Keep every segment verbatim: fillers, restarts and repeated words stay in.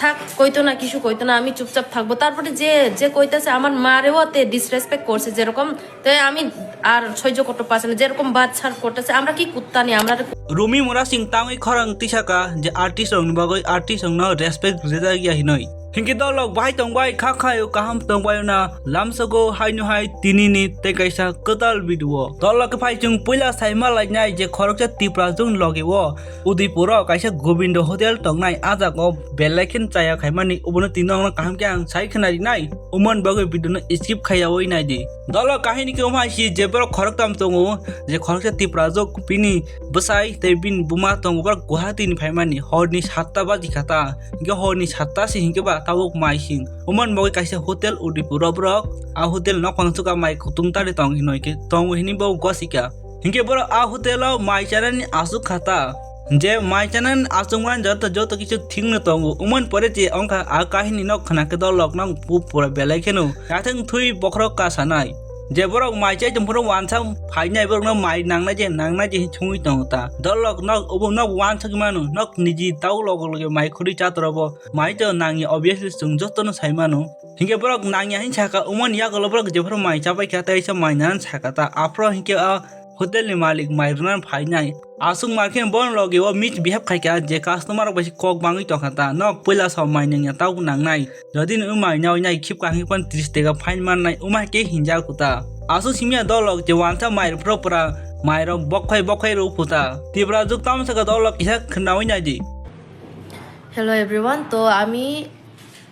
থাক, কইতো না, কিছু কইতো না, আমি চুপচাপ থাকবো। তারপরে যে, যে কইতাছে আমার মারেও তে ডিসরেসপেক্ট করছে, যেরকম তে আমি আর সহ্য করতে পারছি না, যেরকম বাদ ছাড় করতেছে, আমরা কি কুত্তা নি, আমরা আর Rumi mura sing tangwi khorang tisaka je artist rokni bagwi artist rokno respect rijak ya hinwi. Hinkhe dolok bahai tongbai kha khaio kaham tongbaio na lamsogo haino hai tinini tei kaisa kwtal video. Dolok khe phai chwng puila sai ma lainai je khoroksa Tipra jung logi o Udaipur o kaisa Gobindo Hotel tongnai, ah jaga o belai khe chaya khaimani, obono tini nokno kaham khe ang sai khna rinai, omoni bagwi video no skip khaiyawi naidi. Dolo kahini khe wngma si je borok khoroktam tongo, je khoroksa Tipra jok bini bwsai tei bini buma tongo, borok Guwahati ni phaimani horni satta baji kha ta, hinkhe horni satta se hinkhe ba tabuk mai sing. Omoni bagwi kaisa hotel Udaipur o borok, a hotel nok phang chuka mai kutung tari tong hinoi khe tongo hini bo gosika. Hinkhe borok a hotel o mai chanani aswk kha ta. Je mai chanani aswkmani joto, joto kichu thikno tongo. Umoni pore je wngkha a kahini no khna khe dolok no pu pura belai kheno yatheng thui bokhorok kasanai. Je borok mai chai tongphuru wansa phainai borokno mai nangnai je, nangnai je chungwi tongo ta. Dolok nok obo nok wansagwi mano, nok niji tau logo loge mai khurui chatorobo mai to nangya, obviously chwng jotono sai mano. Hinkhe borok nangya hin saka, umoni yagulo borok jephuru mai chabai kha, teisa mai nan saka ta. Aphro hinkhe a hotel ni malik mai rwna phainai. Aswk ma khe bon logi o mis bihab khai kha, je customer rok bai se kok bangwi tong kha ta. Nok puila som mai nangya tau nangnai. Jodi ni o mai nawi nai khip kaham khe pon tris teka fine mannai, o ma khe hinjak kho ta. Aswk simya dolok je wansa mai rw phuru pura mai rok bok khai bok khai rw phu ta. Tipra jwk tamo saka dolok kisa khnawi nai di. Hello everyone, তো আমি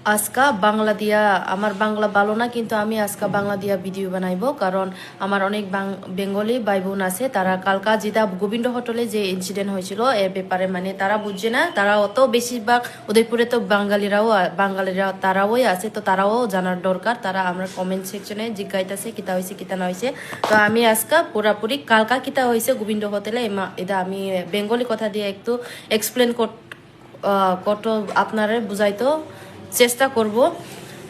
আজকা বাংলা দিয়া, আমার বাংলা ভালো না, কিন্তু আমি আজকা বাংলা দিয়া ভিডিও বানাইবো, কারণ আমার অনেক বাং-, বেঙ্গলি ভাই বোন আছে, তারা কালকা যেটা গোবিন্দ হোটেলে যে ইনসিডেন্ট হয়েছিল, এর ব্যাপারে মানে তারা বুঝছে না, তারা অত বেশিরভাগ উদয়পুরে তো বাঙালিরাও আ-, বাঙালিরা তারাও আছে, তো তারাও জানার দরকার, তারা আমরা কমেন্ট সেকশনে জিজ্ঞাইতাছে কিতা হয়েছে কিতা না হয়েছে। তো আমি আজকা পুরাপুরি কালকা কিতা হয়েছে গোবিন্দ হোটেলে, এমা-, এটা আমি বেঙ্গলি কথা দিয়ে একটু এক্সপ্লেন কর আহ, কত আপনারে বুঝাইতো চেষ্টা করব।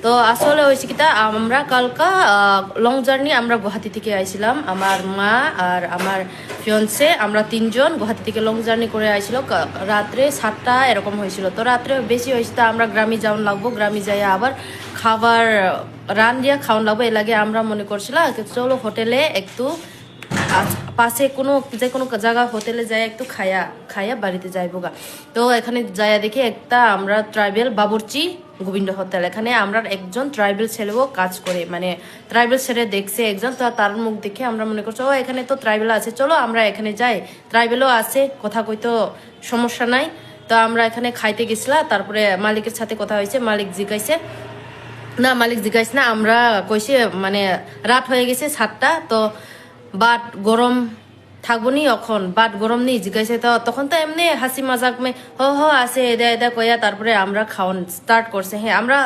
তো আসলে হয়েছে কিতা, আমরা কালকা, আহ, লং জার্নি আমরা গুয়াহাটি থেকে আইছিলাম। আমার মা আর আমার ফিয়ন্সে, আমরা তিনজন গুয়াহাটি থেকে লং জার্নি করে আইছিল। কা-, রাত্রে সাতটা এরকম হয়েছিল। তো রাত্রে বেশি হয়েছে, তো আমরা গ্রামে যাওন লাগবো, গ্রামে যাই আবার খাবার রান দিয়া খাওন লাগবো। এর লাগে আমরা মনে করছিলাম, চলো হোটেলে একটু আস-, পাশে কোনো, যে কোনো জায়গা হোটেলে যাই একটু খায়া, খায়া বাড়িতে যাইবো গা। তো এখানে যায়া দেখি একটা আমরা ট্রাইবেল বাবুর্চি গোবিন্দ হোটেল, এখানে আমরা একজন ট্রাইবেল ছেলেও কাজ করে, মানে ট্রাইবেল ছেলে দেখছে একজন, তো তার মুখ দেখে আমরা মনে করছি, "ও, এখানে তো ট্রাইবেল আছে, চলো আমরা এখানে যাই, ট্রাইবেলও আছে, কথা কইতো সমস্যা নাই।" তো আমরা এখানে খাইতে গেছিলা, তারপরে মালিকের সাথে কথা হয়েছে, মালিক জিজ্ঞাসে, না, মালিক জিজ্ঞাসে না, আমরা কইছে, মানে, রাত হয়ে গেছে সাতটা, তো বাট গরম থাকবো নি অখন, বাট গরম নি জিজ্ঞাসে তো, তখন তো এমনি হাসি মজাক মে, "হ, হ, আছে, এদা, এদা," কইয়া তারপরে আমরা খাওন স্টার্ট করছে। হ্যাঁ, আমরা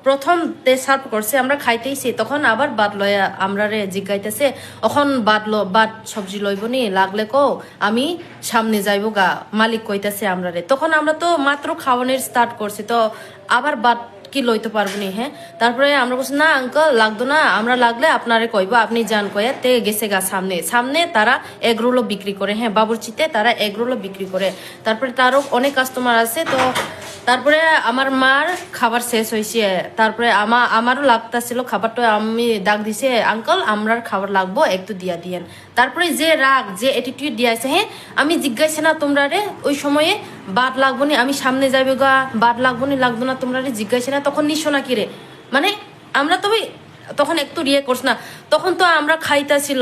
প্রথম তে সার্ভ করছে, আমরা খাইতেইছি, তখন আবার বাট লয়া আমরারে জিজ্ঞাইতেছে, "অখন বাট ল-, বাট সবজি লইবো নি? লাগলে কও, আমি সামনে যাইবো গা," মালিক কইতাছে আমরারে। তখন আমরা তো মাত্র খাওয়ানোর স্টার্ট করছি, তো আবার বাট কি লইতে পারবো নি, হ্যাঁ? তারপরে আমরা বলছি, "না আঙ্কেল, লাগতো না, আমরা লাগলে আপনারে কইবো, আপনি যান," কইয়া তে গেছে গা সামনে। সামনে তারা এগ রোলও বিক্রি করে, হ্যাঁ, বাবুর্চিতে তারা এগ রোলও বিক্রি করে। তারপরে তারও অনেক কাস্টমার আছে, তো তারপরে আমার মার খাবার শেষ হয়েছে, তারপরে আমা-, আমারও লাগতাছিল খাবার, তো আমি ডাক দিছে, "আঙ্কেল, আমরার খাবার লাগবো, একটু দিয়া দিয়েন।" তারপরে যে রাগ, যে অ্যাটিটিউড দিয়ে আছে, হ্যাঁ, আমি জিজ্ঞাসা না তোমরা রে, ওই সময়ে বাদ লাগবো নি, আমি সামনে যাইবো গা, বাদ লাগবো নি, লাগতো না তোমরা রে জিজ্ঞাসা না, তখন নিশো না কি রে? মানে, আমরা তো ওই, তখন একটু রিয়ে করছ না, তখন তো আমরা খাইতা ছিল,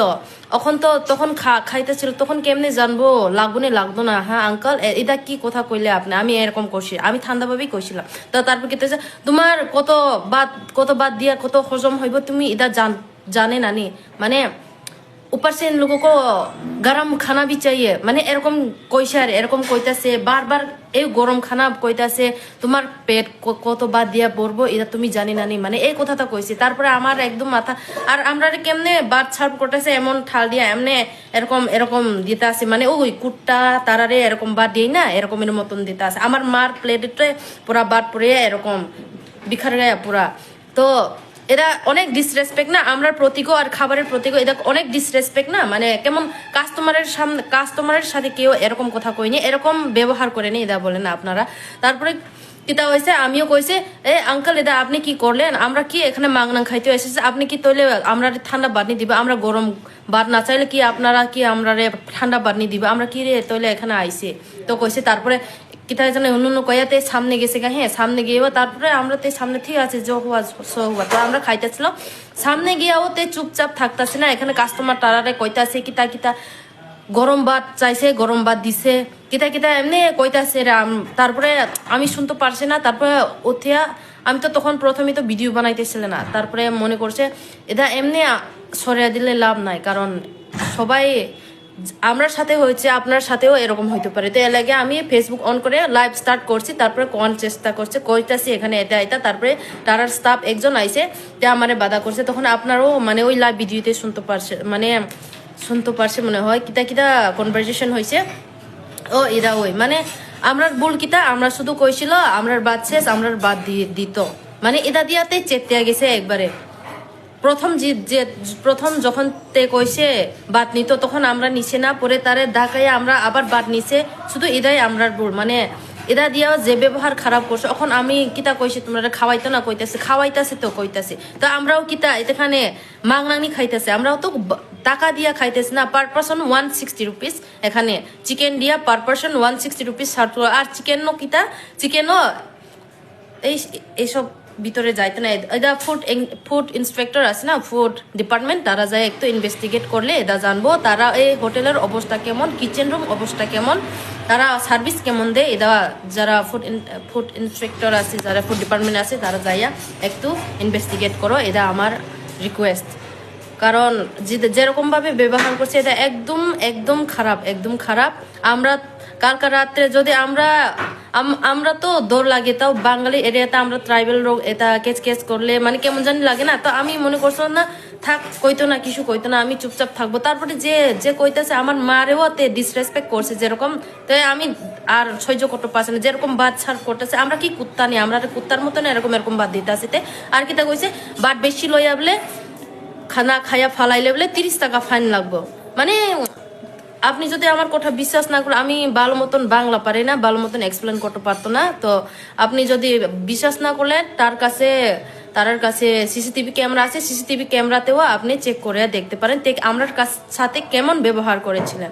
অখন তো তখন খা-, খাইতা ছিল, তখন কেমনে জানবো লাগবো নি, লাগতো না? হ্যাঁ, আঙ্কেল, এ-, এটা কি কথা কইলে আপনি? আমি এরকম করছি, আমি ঠান্ডাভাবেই কইছিলাম। তো তারপর কি তো যে, "তোমার কত বাদ, কত বাদ দিয়া কত হজম হইব, তুমি এটা জান-, জানে নানি?" মানে, "ऊपर से इन लोगों को गरम खाना भी चाहिए," মানে এরকম কইছে আর এরকম কইতাছে, বারবার এই গরম খানা কইতাছে, "তোমার পেট ক-, কত বাদ দিয়া পড়বো, এটা তুমি জানি না নি?" মানে এই কথাটা কইছে। তারপরে আমার একদম মাথা, আর আমরা কেমনে বাদ সার্ভ করতেছে এমন ঠাল দিয়া, এমনে এরকম এরকম দিতে আছে, মানে ওই কুট্টা তারারে এরকম বাদ দিয়ে না, এরকম এর মতন দিতে আছে। আমার মার প্লেটে পুরা বাদ পড়ে এরকম বিখার গায়া পুরা। তো এরা অনেক ডিসরেসপেক্ট না আমরার প্রতিও আর খাবারের প্রতিও, এটা অনেক ডিসরেসপেক্ট না, মানে কেমন কাস্টমারের সামনে, কাস্টমারের সাথে কেউ এরকম কথা কইনি, এরকম ব্যবহার করেনি, এটা বলে না আপনারা। তারপরে কিতা হয়েছে? আমিও কইছে, "এ আঙ্কেল, এটা আপনি কি করলেন? আমরা কি এখানে মাংনাং খাইতে এসেছি? আপনি কি তৈলে আমরা ঠান্ডা বাদ নিয়ে দিবে? আমরা গরম ভাত না চাইলে কি আপনারা কি আমরা রে ঠান্ডা বাদ নিয়ে দিবে? আমরা কি রে তৈলে এখানে আইছে?" তো কইছে, তারপরে কিতা যেন অন্য অন্য কইয়াতে সামনে গেছে গা, হ্যাঁ, সামনে গিয়ে তারপরে আমরা তো সামনে ঠিক আছে, যে হুয়া সো হুয়া, তো আমরা খাইতেছিলাম। সামনে গিয়াও তে চুপচাপ থাকতাছে না, এখানে কাস্টমার তারারে কইতাছে কিতা কিতা, গরম ভাত চাইছে, গরম ভাত দিছে, কিতা কিতা এমনি কইতাছে রে। আম-, তারপরে আমি শুনতে পারছি না, তারপরে উঠিয়া আমি তো তখন প্রথমে তো ভিডিও বানাইতেছিল না, তারপরে মনে করছে এটা এমনি আ-, সরিয়ে দিলে লাভ নাই, কারণ সবাই আমরার সাথে হয়েছে, আপনার সাথেও এরকম হইতে পারে। তো এর লাগে আমি ফেসবুক অন করে লাইভ স্টার্ট করছি, তারপরে কোন চেষ্টা করছে, কইতাছি এখানে এটা এটা, তারপরে তারার স্টাফ একজন আইছে, তে আমারে বাধা করছে, তখন আপনারও মানে ওই লাইভ ভিডিওতে শুনতে পারছে, মানে শুনতে পারছে মনে হয়, কিতা কিতা কনভারসেশন হয়েছে। ও এরা ওই মানে আমরার ভুল কিতা, আমরা শুধু কইছিল আমরার বাদ শেষ, আমরার বাদ দিয়ে দিত, মানে এটা দিয়াতে চেক দেয়া গেছে একবারে। প্রথম যে, যে প্রথম যখন তে কইছে বাদ নিত, তখন আমরা নিছে না, পরে তারে ডাকাইয়া আমরা আবার বাদ নিছে। শুধু এটাই আমরার ভুল, মানে এটা দিয়া যে ব্যবহার খারাপ করছে। এখন আমি কিতা কইছি, তোমরা খাওয়াইতো না কইতাছে, খাওয়াইতাছে তো কইতাছে, তো আমরাও কিতা এখানে মাংনানি খাইতেছে, আমরাও তো ব-, টাকা দিয়া খাইতেছে না। Per person one sixty rupees, এখানে চিকেন দিয়া per person one sixty rupees ছাড় তো। আর চিকেন নো কিতা, চিকেন নো এই, এইসব ভিতরে যাইতে না। এটা ফুড ইন-, ফুড ইন্সপেক্টর আছে না, ফুড ডিপার্টমেন্ট, তারা যায় একটু ইনভেস্টিগেট করলে এটা জানবো তারা এই হোটেলের অবস্থা কেমন, কিচেন রুম অবস্থা কেমন, তারা সার্ভিস কেমন দেয়। এটা যারা ফুড ইন-, ফুড ইন্সপেক্টর আছে, যারা ফুড ডিপার্টমেন্ট আছে, তারা যাইয়া একটু ইনভেস্টিগেট করো, এটা আমার রিকোয়েস্ট। কারণ যে, যেরকম ভাবে ব্যবহার করছে, এটা একদম, একদম খারাপ, একদম খারাপ। আমরা কালকা রাত্রে যদি আমরা, আম-, আমরা তো ডর লাগে, তাও বাঙালি এরিয়াতে আমরা ট্রাইবাল লোক, এটা কেচ কেচ করলে মানে কেমন জানি লাগে না। তো আমি মনে করছিলাম না, থাক, কইতো না, কিছু কইতো না, আমি চুপচাপ থাকবো। তারপরে যে, যে কইতাছে, আমার মারেও তে ডিসরেসপেক্ট করছে যেরকম, তো আমি আর সহ্য করতে পারছি না। যেরকম বাদ ছাড় করতেছে, আমরা কি কুত্তা নি, আমরা কুত্তার মতন এরকম এরকম বাদ দিতে আসি তে। আর কিতা কইছে, বাদ বেশি লইয়া বলে খানা খাইয়া ফালাইলে বলে তিরিশ টাকা ফাইন লাগবো। মানে আপনি যদি আমার কথা বিশ্বাস না করেন, আমি ভালো মতন বাংলা পারি না, ভালো মতন এক্সপ্লেন করতে পারতো না, তো আপনি যদি বিশ্বাস না করলে তার কাছে, তার কাছে সিসিটিভি ক্যামেরা আছে, সিসিটিভি ক্যামেরাতেও আপনি চেক করে দেখতে পারেন তে আমরার কাছ-, সাথে কেমন ব্যবহার করেছিলেন।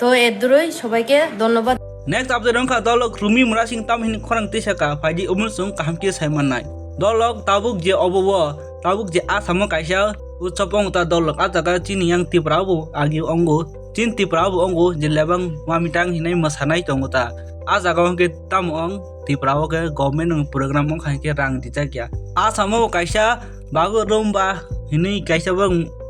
তো এর দূরই সবাইকে ধন্যবাদ। Next update wngkha dolok Rumi Murasing tamhini khorang tisaka phaidi umulsung kaham khe sai mannai. Dolok tabuk je obo o, tabuk je Asamo kaisa utsob wng ta dolok, a jaga chini yang Tripura bo agi ongo, chin Tripura bo ongo je lebang mamitang hinai mwsanai tongo ta. A jaga o hwnkhe tamo wng Tripura o khe government ni program wngkha hinkhe rang rijak ya. Asamo bo kaisa Bago Romba hinui kaisa bo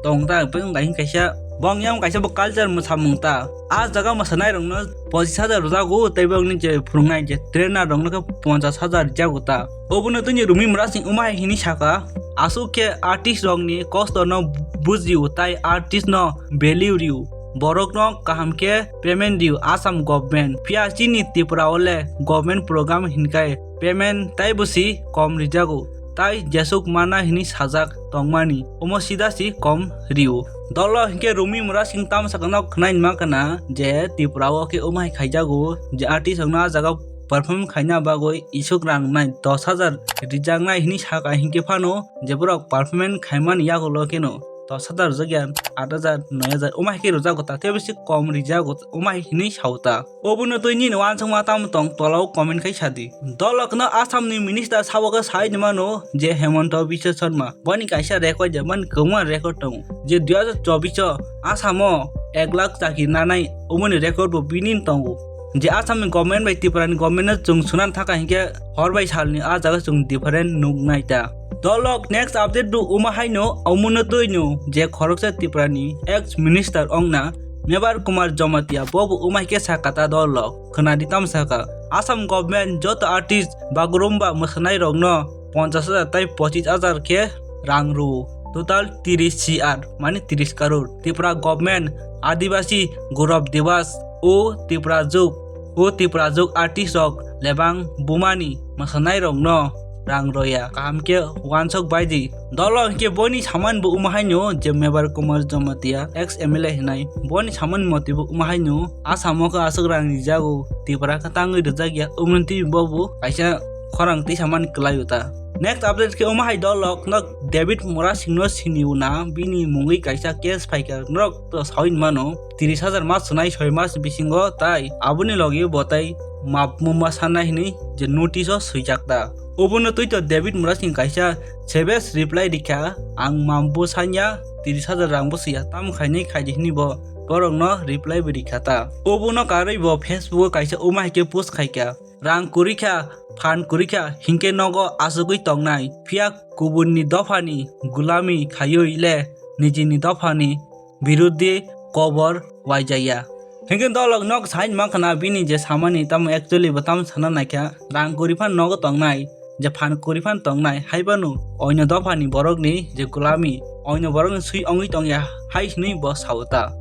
tong ta, tei wngkha hing kaisa bong yang kaisa bo culture mwsamung ta. A jaga mwsanai rokno pochis hajar rwjago, tei bongni je phwrwngnai je trainer rokno khe ponchas hajar rwjago ta. Obono tini Rumi Murasing wngma hai hinui saka, aswk khe artist rokni kosto no bujio, tai artist no value rio, borok no kaham khe payment rio Assam government. Phiya chini Tripura o le government program hinkai payment taibo si kom rijago, tai jesuk mana hinui sajak tongmani, omo sida si kom rio. Dolo hinkhe Rumi Murasing tamsakno khwnai ma kana je Tripura o khe umai khaijago je artist rokno a jaga perform khaina bagwi isuk rang nai dos hajar rijaknai hinui saka hinkhe phano je borok performance khaimani yagulo kheno dos hajar rwjakya, aat hajar, noi hajar, umai khe rwjago ta, tei bisi kom rijago, umai hinui sao ta. Obono twi nini uansukma tamo tong, tola o comment khai sadi. Dolokno Assam ni minister sabo khe sai ni mano je Hemanta Biswa Sarma, boni kaisa record je, boni kwbangma record tongo je dui hajar chobbish o Assam o ek lakh chakri nanai, omoni record bo bini tongo. Je Assam ni government bai Tripura ni government no chwng sunan thaka hinkhe hor bai salni a jaga chwng different nuk nai ta. Dolok next update do uma haino omono twi no je khoroksa Tripura ni ex minister ongna Mebar Kumar Jamatia bobo umai khe saka ta dolok khwnadi tam saka Assam government joto artist bagurumba mwsanairokno ponchash hajar tai pochis hajar khe rang rwo, total tris C R, mane tris karor. Tripura government Adibasi Gaurav Diwas o Tripura juk, o Tripura juk artist rok lebang bumani mwsanairokno rang roya, kaham khe uansuk baidi. Dolo hinkhe boini saman bo wngma haino je Mebar Kumar Jamatia ex M L A hinai, boni saman moti bo wngma haino Assam o khe aswk rang rijago, Tripura khe tangwi rijak ya, umrwntwi bobo kaisa khorang tisamani kwlaio ta. Next update khe omo hai dolok no David Murasing no sini una bini mungwi kaisa case phaikha norok to sawi mano tris hajar mas swnai soi mas bisingo tai aboni logi bo tai map muma sanai hinwi je notice o swijak ta. Obono twi to David Murasing kaisa sebes reply rikha, ang map bo sanya tris hajar rang bo swiya tam khainai khaidi hinwi bo borok no reply bo rikha ta. Obono karwi bo Facebook o kaisa omo hai khe post khaikha. Rang kwrwi kha, phan kwrwi kha, hinkhe nogo achugwi tongnai, phiya kubunni dophani gulami khaiwi le nijini dophani biruddhi kobor waijaya. Hinkhe dolok nok sain mankha na bini je samani tamo actually bo tamo sana naikha, rang kwrwi phan nogo tongnai, je phan kwrwi phan tongnai, haibano oino dophani borokni je gulami, oino borokni swi ongwi tongya hai hinwi bo sao ta.